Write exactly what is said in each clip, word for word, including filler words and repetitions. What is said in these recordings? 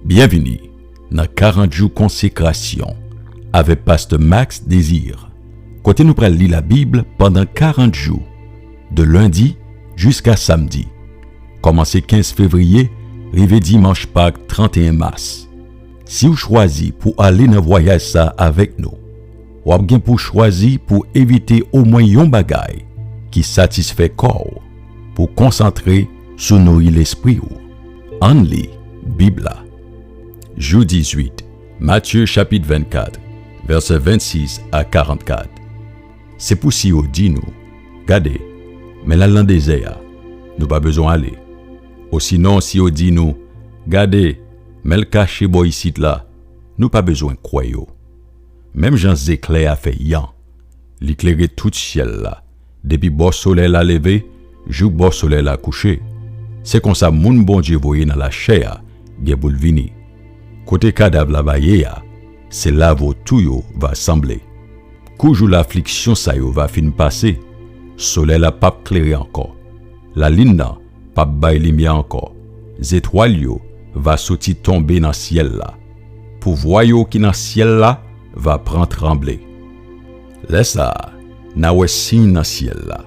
Byenvini nan karant jou konsekrasyon avèk Pastè Max Désir, kote nou pral li Labib pandan karant jou, de lendi jiska samdi, kòmanse kenz fevriye rive dimanch Pak trannteyen mas. Si w chwazi pou ale nan vwayaj sa a avèk nou, w ap gen pou chwazi pou evite omwen yon bagay ki satisfè kò w, pou konsantre sou nouri lespri w. Ann li Bib la. Jou dizuit, Matye chapit vennkat, vèsè vennsis a karannkat. Se pou si yo di nou, "Gade, men l al nan dezè a, nou pa bezwen ale." Osinon, si yo di nou, "Gade, men l kache bò isit la," nou pa bezwen kwè yo. Menm jan zeklè a fè yan, li klere tout syèl la, depi bò solèy la leve jouk bò solèy la kouche. Se konsa Moun Bondye voye nan lachè a gen pou l vini. Kote kadav la va ye a, se la vo tou yo va sanble. Kou jou lafliksyon sa yo va fin pase, solèy la p ap klere ankò, lalin nan p ap bay limyè ankò, zetwal yo va soti tonbe nan syèl la, pouvwa yo ki nan syèl la va pran tranble. Lè sa a, n a wè siy nan syèl la,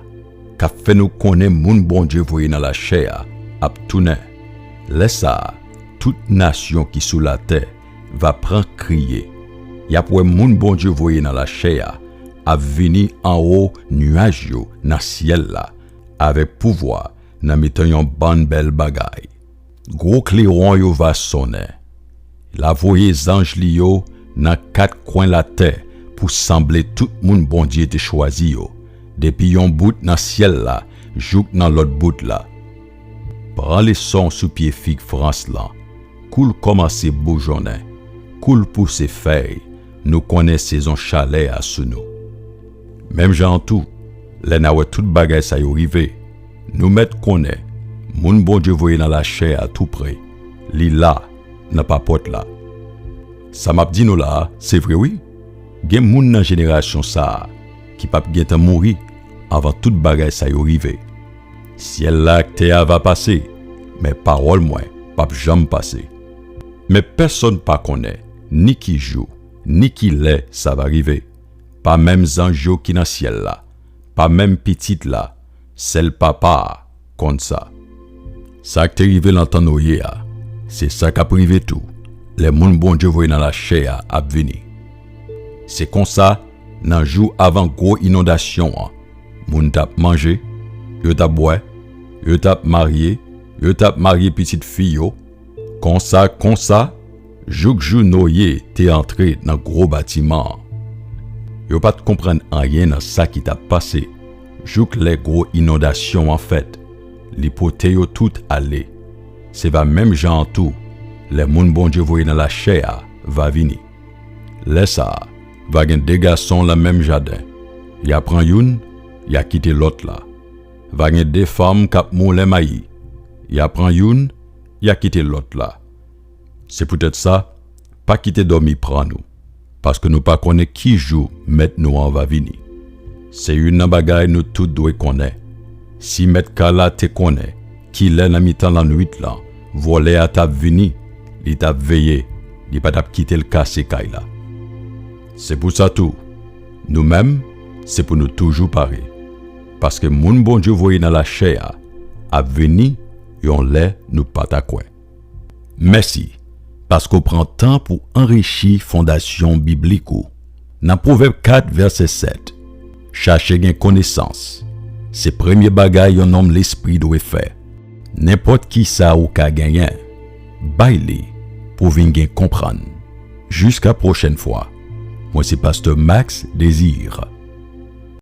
k ap fè nou konnen Moun Bondye voye nan lachè a ap tounen. Lè sa a, tout nasyon ki sou latè va pran kriye. Y ap wè Moun Bondye voye nan lachè a ap vini anwo nyaj yo nan syèl la, avèk pouvwa nan mitan yon bann bèl bagay. Gwo klewon yo va sonnen. L a voye zanj li yo nan kat kwen latè pou sanble tout moun Bondye te chwazi yo, depi yon bout nan syèl la jouk nan lòt bout la. Pran leson sou pye fig Frans lan. Kou l kòmanse boujonnen, kou l pouse fèy, nou konnen sezon chalè a sou nou. Menm jan an tou, lè n a wè tout bagay sa yo rive, nou mèt konnen Moun Bondye voye nan lachè a tou pre. Li la, nan papòt la. Sa m ap di nou la a, se vre wi. Gen moun nan jenerasyon sa a ki p ap gentan mouri anvan tout bagay sa yo rive. Syèl la ak tè a va pase, men pawòl mwen p ap janm pase. Men pèsonn pa konnen ni ki jou, ni ki lè sa va rive. Pa menm zanj yo ki nan syèl la, pa menm Pitit la, sèl Papa a konn sa. Sa k te rive nan tan Noye a, se sa k ap rive tou lè Moun Bondye voye nan lachè a ap vini. Se konsa, nan jou avan gwo inondasyon an, moun t ap manje, yo t ap bwè, yo t ap marye, yo t ap marye pitit fi yo, konsa, konsa, jouk jou Noye te antre nan gwo batiman an. Yo pa t konprann anyen nan sa ki t ap pase, jouk lè gwo inondasyon an fèt, li pote yo tout ale. Se va menm jan an tou, lè Moun Bondye voye nan lachè a va vini. Lè sa a, va gen de gason nan menm jaden. Y a pran youn, y a kite lòt la. Va gen de fanm k ap moulen mayi. Y a pran youn, y a kite lòt la. Se poutèt sa, pa kite dòmi pran nou, paske nou pa konnen ki jou Mèt nou an va vini. Se youn nan bagay nou tout dwe konnen. Si mèt kay la te konnen ki lè nan mitan lannwit lan vòlè a t ap vini, li t ap veye, li pa t ap kite l kase kay la. Se pou sa tou, nou menm, se pou nou toujou pare, paske Moun Bondye voye nan lachè a ap vini yon lè nou pa ta kwè. Mèsi, paske w pran tan pou anrichi fondasyon biblik ou. Nan Pwovèb kat, vèsè sèt, "Chache gen konesans, se premye bagay yon nonm lespri dwe fè." Nenpòt ki sa ou ka genyen, bay li pou w vin gen konprann. Jiska pwochèn fwa, mwen se Pastè Max Désir.